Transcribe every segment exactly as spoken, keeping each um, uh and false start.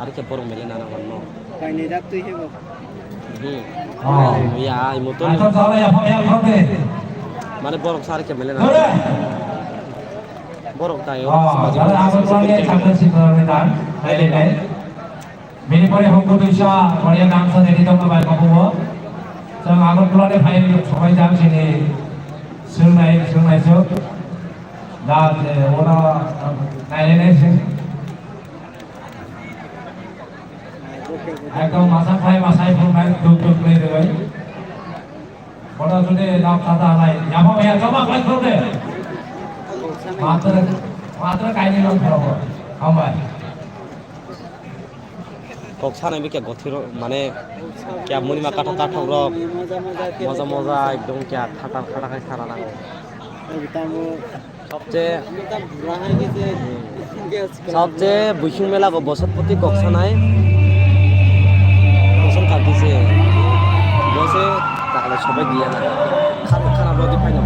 Ari khe borok mele nana hwnno. Kainwi dak twi hebo. Hmm. Oh. Ya, ai motor. Ato chala ya, ya, ya, ya. Mane borok sa ari khe mele nana. Ore. Borok tayo. Oh, jale Agartala ni championship ni dan. Hai, hai, hai. Bini pore hongko duisa, pore gamsa dedi tongma bai kobo. Chwng Agartala ni phai sobai jang sini. Swngnai, swngnai suk. Da, je, ono, nainai nai sing. Ekdom masa khai masai phunai duk duk nai rwbai. Bono jodi nao khata nai, yamo ya joma khai phunde. Matra, matra kaini nang pharo. Hambai. Kok sanai bikya gothiro, mane, kya muni ma kathok kathok rok. Moja moja, ekdom kya khatar khatar khai sana nango. Tamo Sobche, sobche buising mela go bosor poti kok sanai. Bosor kati se. Bose takle sobai diya na. Khana, khana bodi paino.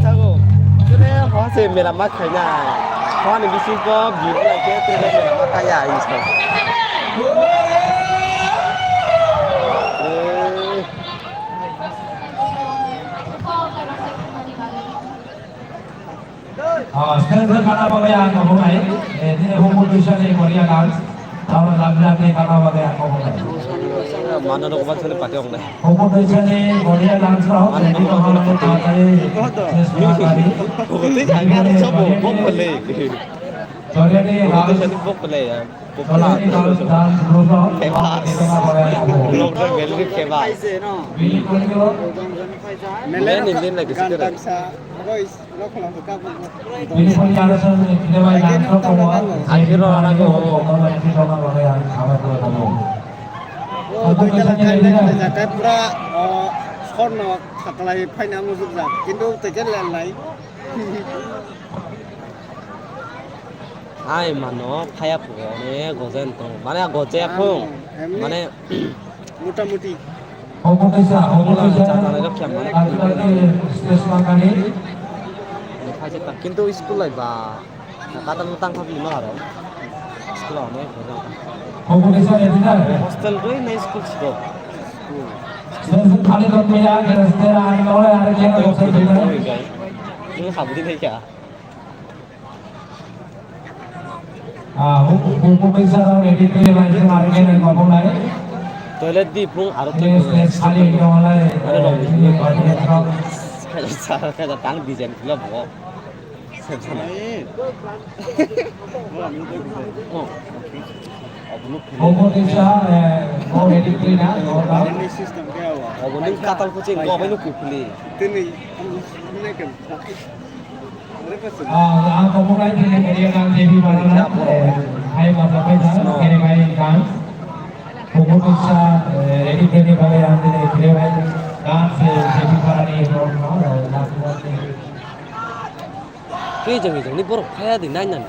Sago, kene hose mela ma khaina. Honi bisingo biu lai khe kene mela ma khaya isko. Eh. Ah, stage o khana bagwi ang tongo nai. Eh, nini bumu tuisa ni Korea dance. Aro lamjak ni khana bagwi ang tongo nai. Mano rok ban sale pati ong nai. Bumu tuisa ni Korea dance rok, mano rok ban sale pati ong nai. Chesma kari. Korea ni dance. Korea ni dance, dance group rok. Kheba. Kheba. Bini pore o. Mele ni din lagi gan sikere. Bini pore aro sa ni kheba bai dance rok tongo. Akhir ro ana ko. Tongo bai ti tongo bai ang khaba ko tongo. O, dui tala kandek ni jaga pura, o, sorno khaklai phaina mujukjak. Kintu teke lelnai. Hai mano phaya phugo ne gojen tong. Mane goje phung. Ano, emni mane mota moti. Obo kaisa, obo kaisa. Chajana rok kya mane. Ajibani stage makani. Phai se ta, kintu school lai ba. Katal tang thap lima aro. School ane gojen. Obo kaisa edina. Hostel roi na school siko. Stage khali dot maya, stage ani ore are kya hostel dina. Ini habri nai kya? Ah, hu-, hu-, hu-, kaisa rok ready khe bai khe mari khe nai mabo nai. Toilet di phung aro. Yes, yes, khali no lai. Aro rong. Ini toilet rok. Kaisa, kaisa tang design kilo bo. Oh. Obo kaisa, eh, no ready khe na, no ta. Obo ni katal kuching ko bai no kuphli. Tini, Ah, ang tongo bai tini media gang J B Barana, eh, hai masa pai sa, kene bai gang. Kubu bisa, eh, ready kene bai ang tini kene bai gang se J B Barani rong no, eh, last one ni. Kejang kejang ni borok phaya di nai nani.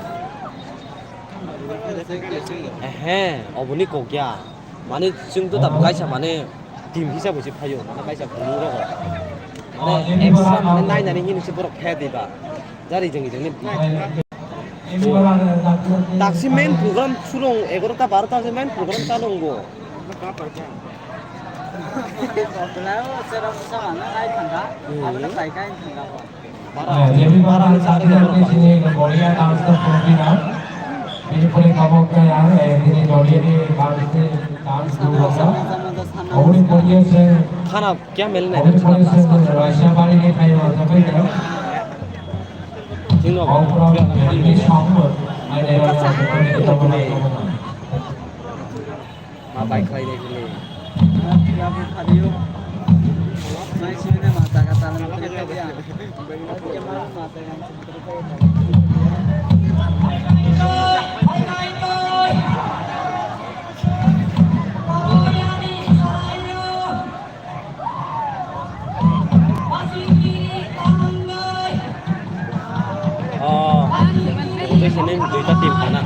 Ehe, obo ni kok ya. Mane chwng to tabuk kaisa mane team hisab se phaio, mane kaisa bumung rogo. Mane extra mane nainani hini se borok phaya diba. Jari jeng jeng ni. Taksi main program surung egaroh ta baro ta se main program chalo wngbo. J B Barani chakri chakri sini Korea dance ta songpina. Bini pore tabok kaya, eh, bini doli ni dance, dance group rok. Oboni pore se, khana kya mel nai? Oboni pore se Russia bari ni khai ma jabai ta. Chino. Oboni song, ai dai ma jabai ta. Ma bai khlai nai hwnwi. Nai sini ma jaga tala ma khlai ya. Oh, obo sini duita team kana.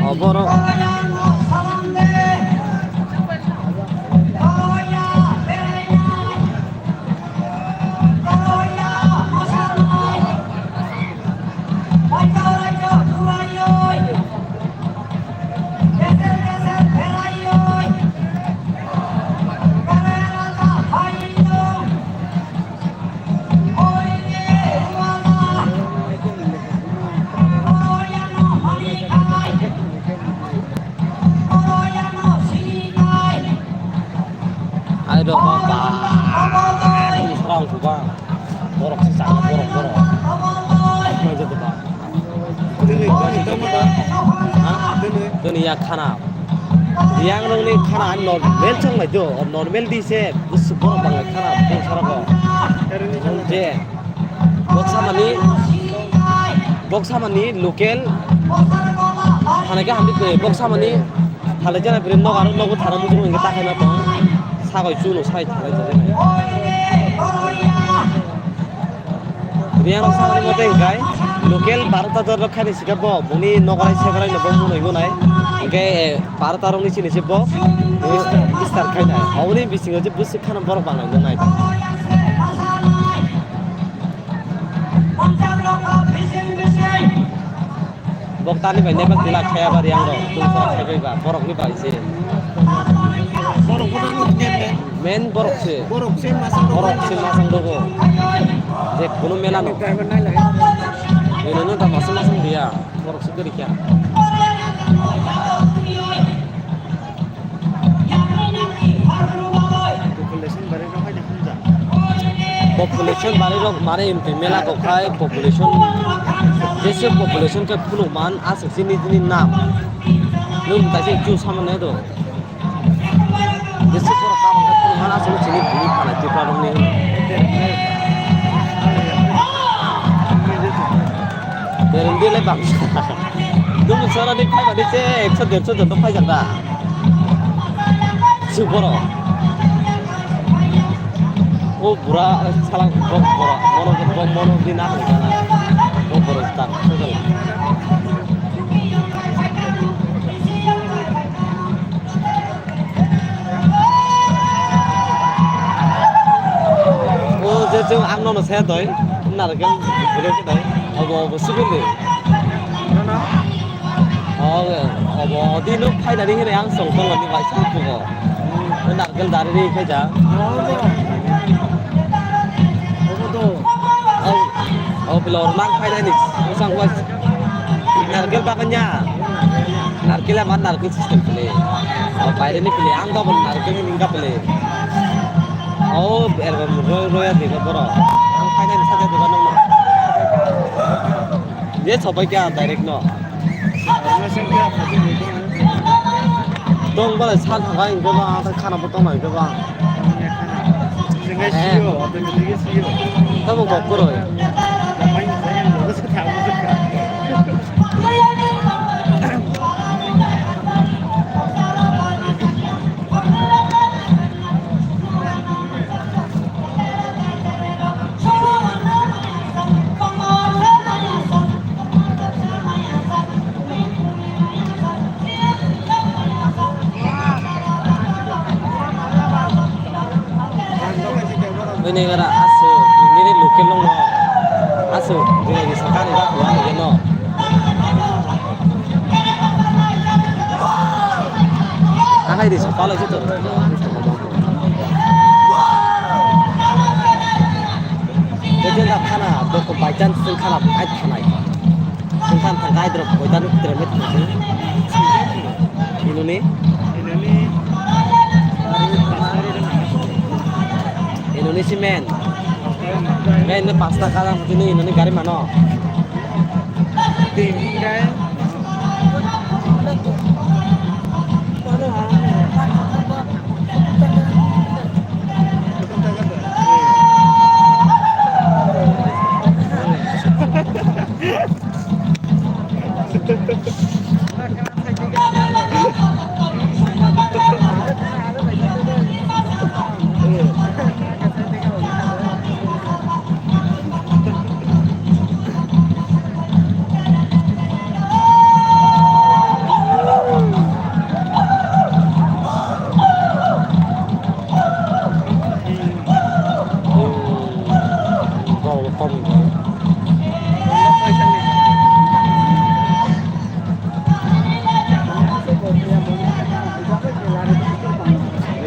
Oh, borok. Ai rok ba ba. Srang ku ba. Borok se chana borok borok. Mai jadu ba. Tini, tini, tini, tini. Ha? Tini. Tini ya khana. Yang nong ni khana normal chang lai do. Normal di se. Bus borok bang lai khana. Bus sara ko. Je. Boksa mani, boksa mani local thanai khe hamdi khe, boksa mani thalai jana phiri nok aro nogo thana muchung hwnkhe ta khaina tong, sagoi chuno sai thalai jana. Riyang rok samani mote hwnkhe local baro ta dor rok khaini sikha bo, boni nogorai segorai no bo munoi munai, hwnkhe baro ta rokni chini se bo start khainai. Oboni bisingo je bwswk kheno borok banglai nang nai. Boktani bai nebak tila khaya bari ang rok, tungsa khaibai ba, borok ni bai se. Borok bono nukya men. Men borok se. Borok se masang rok. Borok se masang rok. Je kono mela no. Driver nai lai. Ino no ta masang masang dia, borok se kiri kya. Population bari rok hai de hamjak. Population bari rok mare imte mela kok khai population, jese population ke phunuk man aswk chini chini nam. Nung ta se chu samane do. Jese borok kabang khe phunuk man aswk chini bini phalai Tripura rok ni. Bereng di le bang. Dum sara di phai ba di se ekso derso jon to phai jang da. Suk boro. O bura sala bok boro. Mono bok mono di na hoi kana. Bok boro tak. O je chwng ang nono saya doi, narikal bwlai khe doi, obo, obo sibili. Nono? O, obo, odi nuk phainani hinwi ang song tongmani bai song pungo. O narikal dari ri khe ja. Obo. Obo do. O, o, pilor mang phainani, usang was. Narikal baganya. Narikal ama narikal system pili. O, baire ni pili, ang double narikal ni ningka pili. O, album ro-, roya diga boro. Ang final saja diga nang. Ye sopai kya direct no. Tong bala sal thakai, ang bala ang khana botong nai bala. Tamo gok koroi. Bini gara asu, bini local nong no. Asu, bini bisa kani ba kuwa ni no. Ahai di sapalo sito. Ete da khana, doko by chance sing khana, ai khanai. Sing khan thang gai drop, koi dan drop met khasi. Inuni? Inuni si men. Men ne pasta kala, inuni gari mano.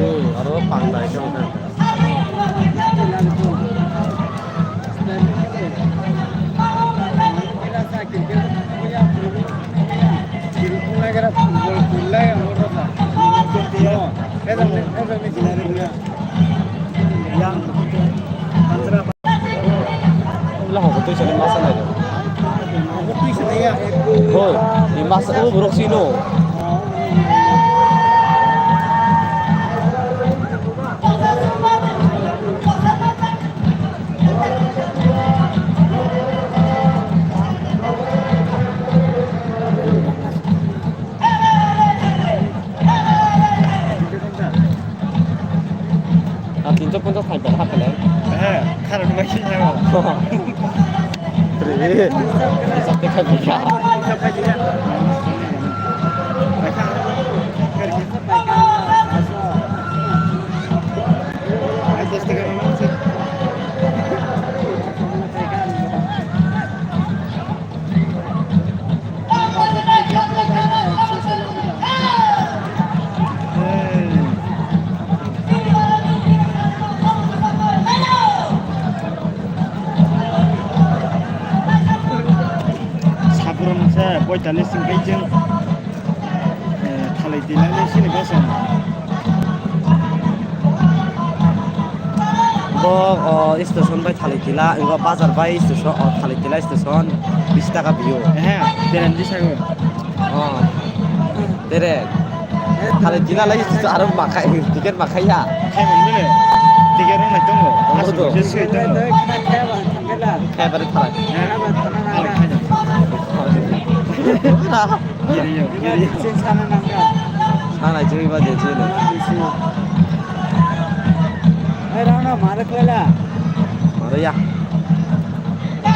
Hmm, aro pang dai khe wngkha. Wngla hoko twi sani masa naidi. Hoi, ni masa o borok sino. Ah, tinso ponchas thang pera hapele. Eh, khara duma sini na. Re, isa te kha bisa. Isa pa sini. Ai kha. Kar kisa pa ka. Poitali singkai jeng, eh, thalai tila ni sini basa. Bo, o, station bai thalai tila, ingo bazar bai station, o, thalai tila station, bis taka biyo. Ehe, teran di sago. O, tere. Thalai tila lai station aro makai, ticket makai ya. Khai mangmile, ticket rong nai tongo. Tongo to. Asuk je sui tongo. Khai bare thalai. Ehe, thalai khai jang. Kiri yo, kiri yo. Sana chiri ba je chiri. Ai, rana mare klela. Mare ya.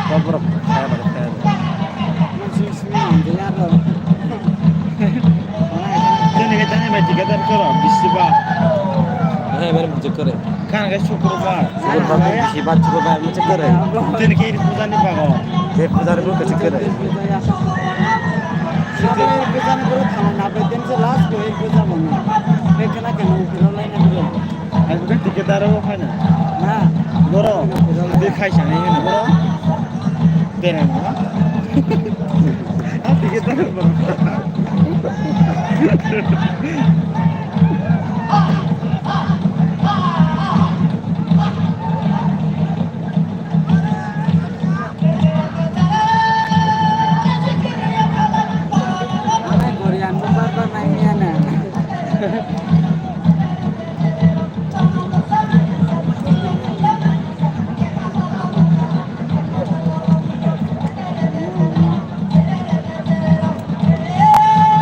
Kobor kaya mare kaya. Sini ke tanya mai tiga dan koro bisi ba. Hai, mare bujik kore. Kan ke Sukrobar. Sukrobar, bisi ba Sukrobar, bujik kore. Tini ke puja ni bago. Je puja ni bago bujik kore. Sukrobar puja ni bago thang na pe din se last ko ek puja bana. Pe kana kana ukiro lai na bro. Aku kan tiket daro hai na. Na. Boro. Dia khai sana ini boro. Terang ha? Ah, tiket tak berapa?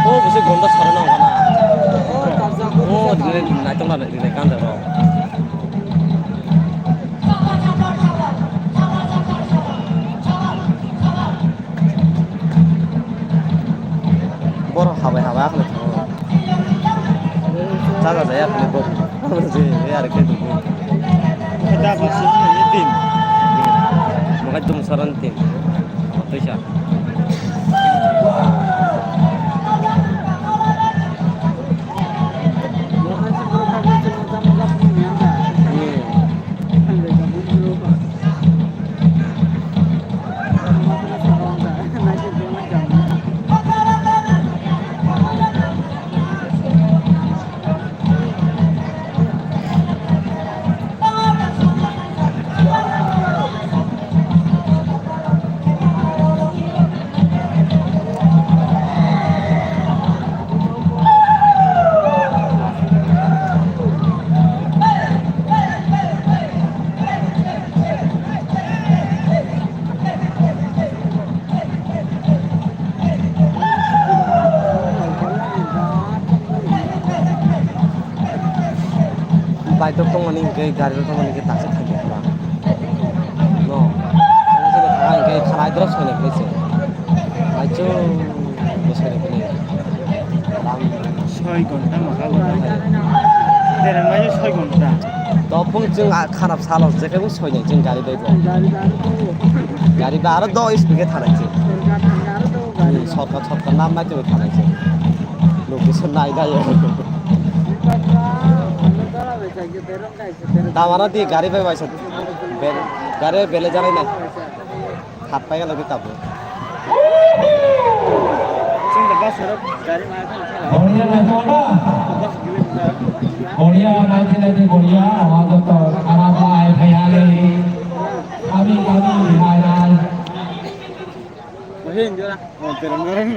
O bwswk gonda sara nang gana. O rinai naitok na rinai kanja rok. Borok habai habai akhwlai thango. Chaja jaya akhwlai bo. Abo je, e, are khe dubu. Khe da ba sini ni tin. Mokai tum saran tin. Teisa. Hmm. Bike rok tongmani hwnkhe, gari rok tongmani hwnkhe, taksa thangya khwna. No. Ang chini thang hwnkhe, khalai doro soinai khlai se. Aichung bo soinai khlai. Ram. Soi ghonta mokha ghonta. Tere mai soi ghonta. To phung chwng a kharap salo, je khe soinai chwng gari bai bo. Gari ba aro do speed khe thanai chwng. Hmm, shortcut, shortcut nam nai twi thanai chwng. Location nai dai. Tamara di gari bai waisa. Be-, gari bele jarai nai. Hat pai galo kita bo. Sing the bus, sir. Gari mai kan. Boria na chota. Bus gili kita. Boria na chila di boria. Awa to to. Kami, kami, mai, mai. Mahin jora. Oh, terang-terang.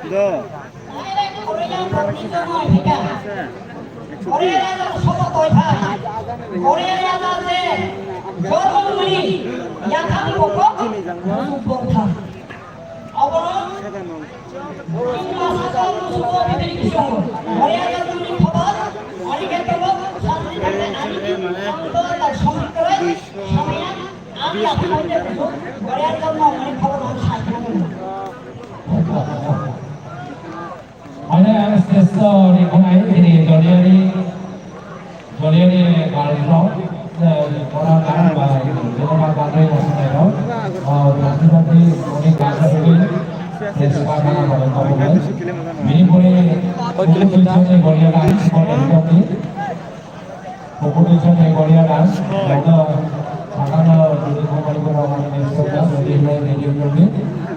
Do. Mane ang sesoni khonai ini Joliani, Joliani Karlsrok, eh, orang kan ba, orang kan ba, orang kan ba, orang kan ba, orang kan ba, bini pore Competition ni Goria dance, modern company. Competition ni Goria dance, no, sakano dini company ko rok mani next ko dance, dini hai radio company.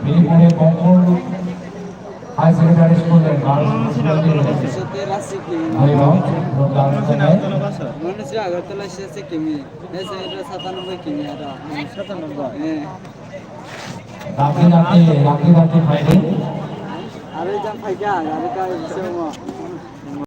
Bini pore Bongkol High Secondary School and Girls Hostel ni bhai rok, rok dance khlai. Manu sila Agartala sila se kimi, ese ese satanamboi kimi ada. Satanamboi. Eh. Rakhi rakhi, rakhi rakhi phaidi. Are jang phaikha, are ka iso mo.